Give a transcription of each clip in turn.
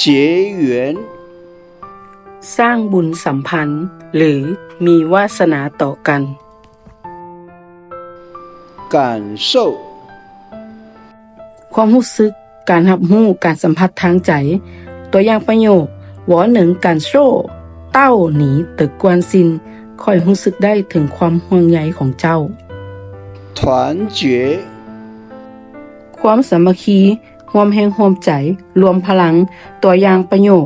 结缘、 ສ້າງບຸນສຳພັນ ຫຼື ມີວາສະໜາຕໍ່ກັນ. 感受、 ຄວາມຮູ້ສຶກ, ການຮັບຮູ້, ການສຳຜັດທາງໃຈ. ຕົວຢ່າງປະໂຫຍກ, 我能感受到你的关心, ຂ້ອຍຮູ້ສຶກໄດ້ເຖິງຄວາມຫ່ວງໃຍຂອງເຈົ້າ. 团结、 ຄວາມສາມັກຄີ, ຮ່ວມແຮງຮ່ວມໃຈ, ລວມພະລັງ. ຕົວຢ່າງປະໂຫຍກ,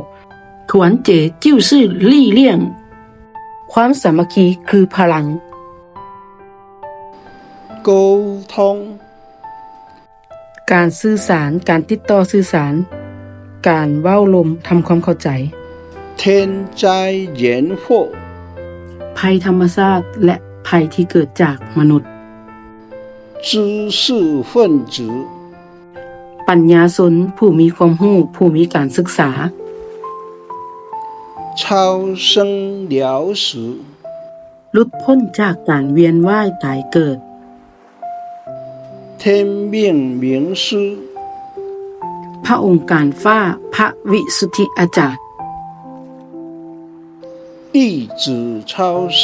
团结就是力量, ຄວາມສາມັກຄີຄືພະລັງ. 沟通、 ການສື່ສານ, ການຕິດຕໍ່ສື່ສານ, ການເວົ້າລົມທຳຄວາມເຂົ້າໃຈ. 天灾人祸、 ໄພທຳມະຊາດ ແລະ ໄພທີ່ເກີດຈາກມະນຸດ. 知识分子、 ປັນຍາຊົນ, ຜູ້ມີຄວາມຮູ້, ຜູ້ມີການສຶກສາ. 超生了死、 ຫຼຸດພົ້ນຈາກການວຽນວ່າຍຕາຍເກີດ. 天命明师、 ພະອົງການຟ້າ, ພະວິສຸດທິອາຈານ. 一指超生、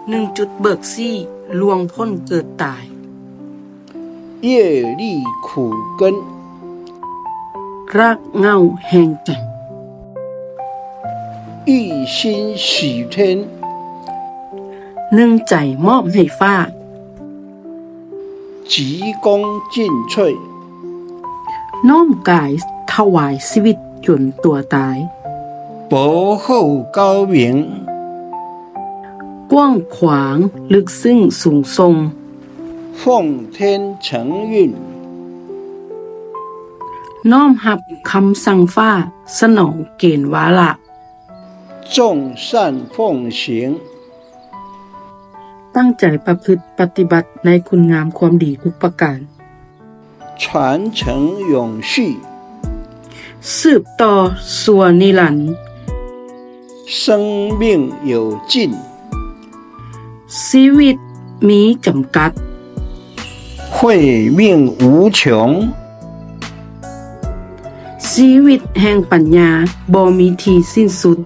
ໜຶ່ງຈຸດເບີກຊີ້, ລ່ວງພົ້ນເກີດຕາຍ. 业力苦根、 ຮາກເຫງົ້າແຫ່ງກຳ. 一心许天、 ໜຶ່ງໃຈມອບໃຫ້ຟ້າ. 鞠躬盡瘁、 ນ້ອມກາຍຖວາຍຊີວິດຈົນຕົວຕາຍ. 博厚高明、 ກວ້າງຂວາງ, ເລິກເຊິ່ງ, ສູງສົ່ງ. 奉天承运、 ນ້ອມຮັບຄຳສັ່ງຟ້າ, ສະໜອງເກນວາລະ. 众善奉行、 ຕັ້ງໃຈປະພຶດປະຕິບັດໃນຄຸນງາມຄວາມດີທຸກປະການ. 传承永续、 ສືບຕໍ່ຊົ່ວນິລັນ. 生命有尽、 ຊີວິດມີຈຳກັດ. 慧命无穷、 ຊີວິດແຫ່ງປັນຍາບໍ່ມີທີ່ສິ້ນສຸດ.